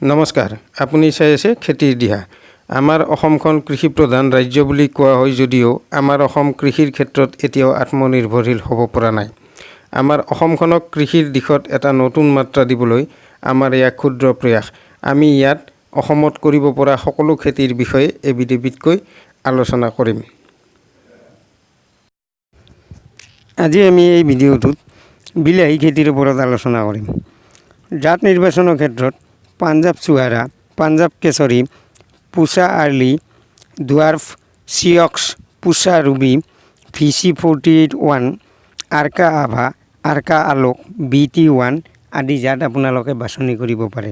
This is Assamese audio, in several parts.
নমস্কাৰ, আপুনি চাই আছে খেতিৰ দিহা। আমাৰ অসমখন কৃষি প্ৰধান ৰাজ্য বুলি কোৱা হয় যদিও আমাৰ অসম কৃষিৰ ক্ষেত্ৰত এতিয়াও আত্মনিৰ্ভৰশীল হ'ব পৰা নাই। আমাৰ অসমখনক কৃষিৰ দিশত এটা নতুন মাত্ৰা দিবলৈ আমাৰ এয়া ক্ষুদ্ৰ প্ৰয়াস। আমি ইয়াত অসমত কৰিব পৰা সকলো খেতিৰ বিষয়ে এবিধ এবিধকৈ আলোচনা কৰিম। আজি আমি এই ভিডিঅ'টোত বিলাহী খেতিৰ ওপৰত আলোচনা কৰিম। জাত নিৰ্বাচনৰ ক্ষেত্ৰত পাঞ্জাৱ চুহাৰা, পাঞ্জাৱ কেশৰী, পুছা early, ডুৱাৰ্ফ চিয়ক্স, পুছা Ruby, VC 48 1, Arka Abha, Arka Alok, BT 1 আদি জাত আপোনালোকে বাছনি কৰিব পাৰে।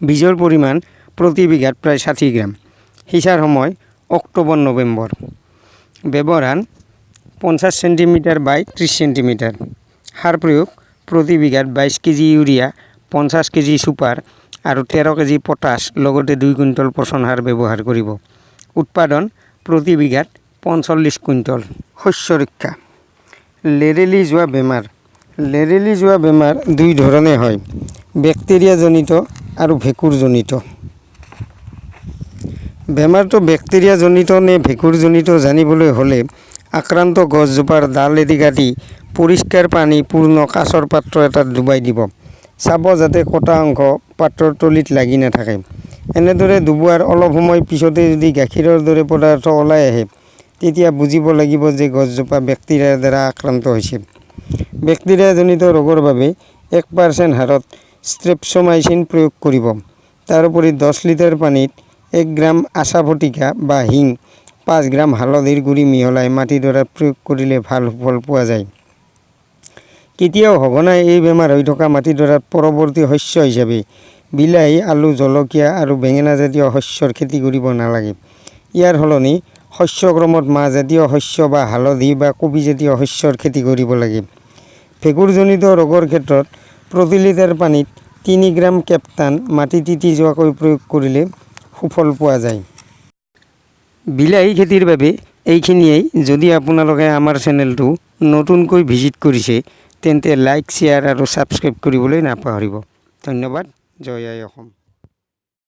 বীজৰ পৰিমাণ প্ৰতি বিঘাত প্ৰায় 60 গ্ৰাম। সিঁচাৰ সময় অক্টোবৰ নৱেম্বৰ। ব্যৱধান 50 চেণ্টিমিটাৰ বাই 30 চেণ্টিমিটাৰ। সাৰ প্ৰয়োগ: প্ৰতি বিঘাত 22 কেজি ইউৰিয়া, 50 কেজি ছুপাৰ আৰু 13 কেজি পটাছ, লগতে 2 কুইণ্টল পচন সাৰ ব্যৱহাৰ কৰিব। উৎপাদন প্ৰতি বিঘাত 45 কুইণ্টল। শস্য ৰক্ষা। লেৰেলি যোৱা বেমাৰ। লেৰেলি যোৱা বেমাৰ দুই ধৰণে হয়, বেক্টেৰিয়াজনিত আৰু ভেঁকুৰজনিত। বেমাৰটো বেক্টেৰিয়াজনিত নে ভেঁকুৰজনিত জানিবলৈ হ'লে আক্ৰান্ত গছজোপাৰ ডাল এটি কাটি পৰিষ্কাৰ পানী পূৰ্ণ কাঁচৰ পাত্ৰ এটাত ডুবাই দিব। চাব যাতে কটা অংশ পাত্ৰৰ তলিত লাগি নাথাকে। এনেদৰে ডুবোৱাৰ অলপ সময় পিছতে যদি গাখীৰৰ দৰে পদাৰ্থ ওলাই আহে, তেতিয়া বুজিব লাগিব যে গছজোপা বেক্টেৰিয়াৰ দ্বাৰা আক্ৰান্ত হৈছে। বেক্টেৰিয়াজনিত ৰোগৰ বাবে 1% হাৰত ষ্ট্ৰেপ্ট'মাইচিন প্ৰয়োগ কৰিব। তাৰোপৰি 10 লিটাৰ পানীত 1 গ্ৰাম আছাফটিকা বা হিং, 5 গ্ৰাম হালধিৰ গুড়ি মিহলাই মাটিডৰাত প্ৰয়োগ কৰিলে ভাল সুফল পোৱা যায়। কেতিয়াও সঘনাই এই বেমাৰ হৈ থকা মাটিডৰাত পৰৱৰ্তী শস্য হিচাপে বিলাহী, আলু, জলকীয়া আৰু বেঙেনাজাতীয় শস্যৰ খেতি কৰিব নালাগে। ইয়াৰ সলনি শস্যক্ৰমত মাহজাতীয় শস্য বা হালধি বা কবিজাতীয় শস্যৰ খেতি কৰিব লাগে। ভেঁকুৰজনিত ৰোগৰ ক্ষেত্ৰত প্ৰতি লিটাৰ পানীত 3 গ্ৰাম কেপ্তান মাটি তিতি যোৱাকৈ প্ৰয়োগ কৰিলে সুফল পোৱা যায়। বিলাহী খেতিৰ বাবে এইখিনিয়েই। যদি আপোনালোকে আমাৰ চেনেলটো নতুনকৈ ভিজিট কৰিছে, তেন্তে লাইক, শ্বেয়াৰ আৰু ছাবস্ক্ৰাইব কৰিবলৈ নাপাহৰিব। ধন্যবাদ। জয় আই অসম।